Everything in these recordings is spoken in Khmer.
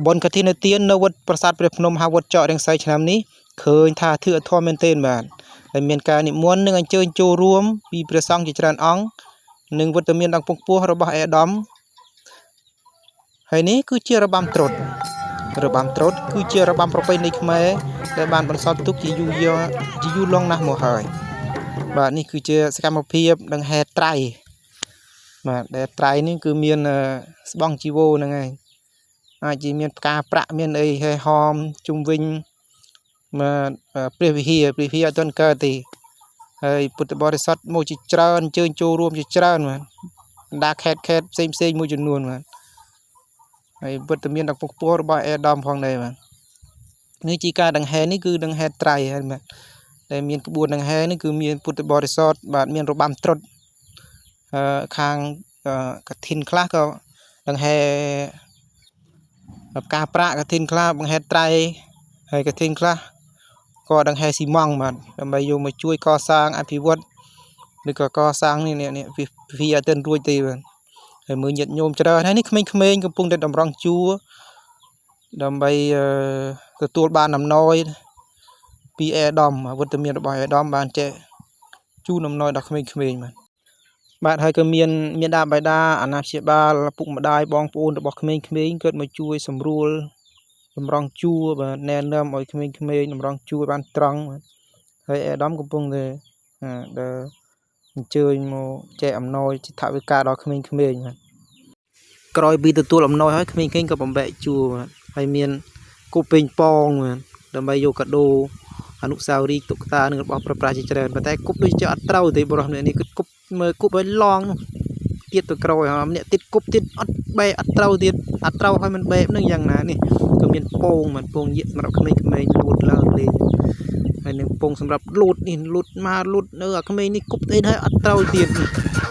បុណ្យកឋិនទាននៅវត្តប្រាសាទព្រះភ្នំហៅវត្តចករង្សីឆ្នាំនេះឃើញថាធឺអធមមែនទែនបាទដែលមានការនិមន្តនិងអញ្ជើញចូលរួមពីព្រះសង្ឃជាច្រើនអង្គនិងវត្តមានដ៏ខ្ពង់ខ្ពស់របស់ឯកឧត្តមហើយនេះគឺជារបាំត្រុដិរបាំត្រុដិគឺជារបាំប្រពៃណីខ្មែរដែលបានបន្សល់ទុកជាយូរយារជាយូរលង់ណាស់មកហើយបាទនេះគឺជាសកម្មភាពដង្ហែត្រៃបាទដែលត្រៃនេះគឺមានស្បង់ជីវោហ្នឹងឯងអាចជាមានផ្កាប្រាក់មានអីហេហោមជុំវិញបាទព្រះវិហារព្រះវិហារអត់ទាន់កើតទេហើយពុទ្ធបរិស័ទមកជាច្រើនអញ្ជើញចូលរួមជាច្រើនបាទបណ្ដាខេត្តខេត្តផ្សេងផ្សេងមួយចំនួនបាទហើយវត្តមានដ៏ខ្ពង់ខ្ពស់របស់អេដាមផងដែរបាទនេះជាការដង្ហែនេះគឺដង្ហែត្រៃហើយបាទដែលមានក្បួនដង្ហែនេះគឺមានពុទ្ធបរិស័ទបាទមានរបាំត្រុដិអឺខាងកឋិនខ្លះក៏ដង្ហែផ្កាប្រាក់កឋិនខ្លះបង្ហែត្រៃហើយកឋិនខ្លះក៏ដង្ហែស៊ីម៉ង់បាទដើម្បីយកមកជួយកសាងអភិវឌ្ឍឬក៏កសាងនេះនេះវិអត់ទាន់រួចទេបាទហើយមើលញាតិញោមច្រើនហើយនេះក្មេងៗកំពុងតែតម្រង់ជួរដើម្បីទទួលបានអំណោយពីអេដាមវត្តមានរបស់អេដាមបានចែកជូនអំណោយដល់ក្មេងៗបាទបាទហើយក៏មានមានដាបៃតាអាណាព្យាបាលឪពុកម្ដាយបងប្អូនរបស់ក្មេងៗគាត់មកជួយសម្រួលតម្រង់ជួរបាទណែនាំឲ្យក្មេងៗតម្រង់ជួរបានត្រង់បាទហើយអេដាមកំពុងតែដែលអញ្ជើញមកចែកអំណោយជាថវិកាដល់ក្មេងៗបាទក្រោយពីទទួលអំណោយហើយក្មេងៗក៏បំបែកជួរបាទហើយមានគប់ពេញប៉ងបាទដើម្បីយកកាដូអនុស្សាវរីយ៍តុក្កតានឹងរបស់ប្រើប្រាស់ជាច្រើនប៉ុន្តែគប់ដូចជាអត់ត្រូវទេបុរសម្នាក់នេះគឺគប់មើលគប់ឲ្យឡងនោះទៀតទៅក្រោយហើយម្នាក់ទៀតគប់ទៀតអត់បែកអត់ត្រូវទៀតអត់ត្រូវហើយមិនបែកនឹងយ៉ាងណានេះក៏មានពងមិនពងយៀកសម្រាប់ក្មេងៗលូតឡើងលេងហើយនឹងពងសម្រាប់លូតនេះលូតមកលូតនៅអាក្មេងនេះគប់អីហើយអត់ត្រូវទៀត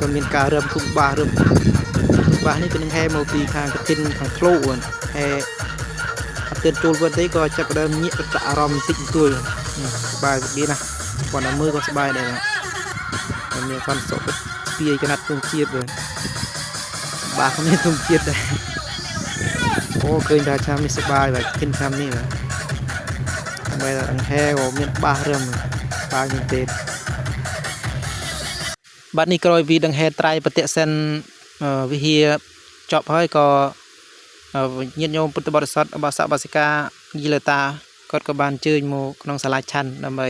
ក៏មានការរើមទុំបាសរើមបាសនេះគឺនឹងហែមកពីខាងកឋិនខាងធ្លូហែអត់ទៀតចូលវត្តទេក៏ចាប់ផ្ដើមញាក់ប្រតាក់អារម្មណ៍បន្តិចបន្តួចសប្បាយវាណាស់គាត់តែមើលក៏សប្បាយដែរហើយមានសន្តិសុខស្ពាយកណាត់ទងជាតិបាទបាសក៏មានទងជាតិដែរអូឃើញថាឆ្នាំនេះសប្បាយបាទគិនឆ្នាំនេះបាទដើម្បីតែអង្ហែក៏មានបាសរឹមបាយមែនទេបាទនេះក្រោយពីដង្ហែត្រៃបតិសិនវិហារចប់ហើយក៏ញាតិញោមពុទ្ធបរិស័ទអបាសកបាសិកាយិលតាគាត់ក៏បានអញ្ជើញមកក្នុងសាលាឆាន់ដើម្បី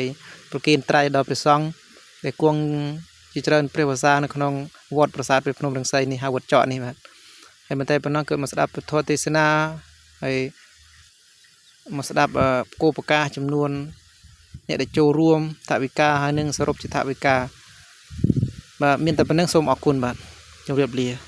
ប្រគេនត្រៃដល់ព្រះសង្ឃដែលគង់ជាច្រើនព្រះវស្សានៅក្នុងវត្តប្រាសាទព្រះភ្នំរង្សីនេះហៅវត្តចកនេះបាទហើយមិនតែប៉ុណ្ណោះគឺមកស្ដាប់ពុទ្ធទេសនាហើយមកស្ដាប់គោប្រកាសចំនួនអ្នកដែលចូលរួមថវិកាហើយនឹងសរុបជាថវិកាបាទមានតែប៉ុណ្្នឹងសូមអរគុណបាទជម្រាបលា។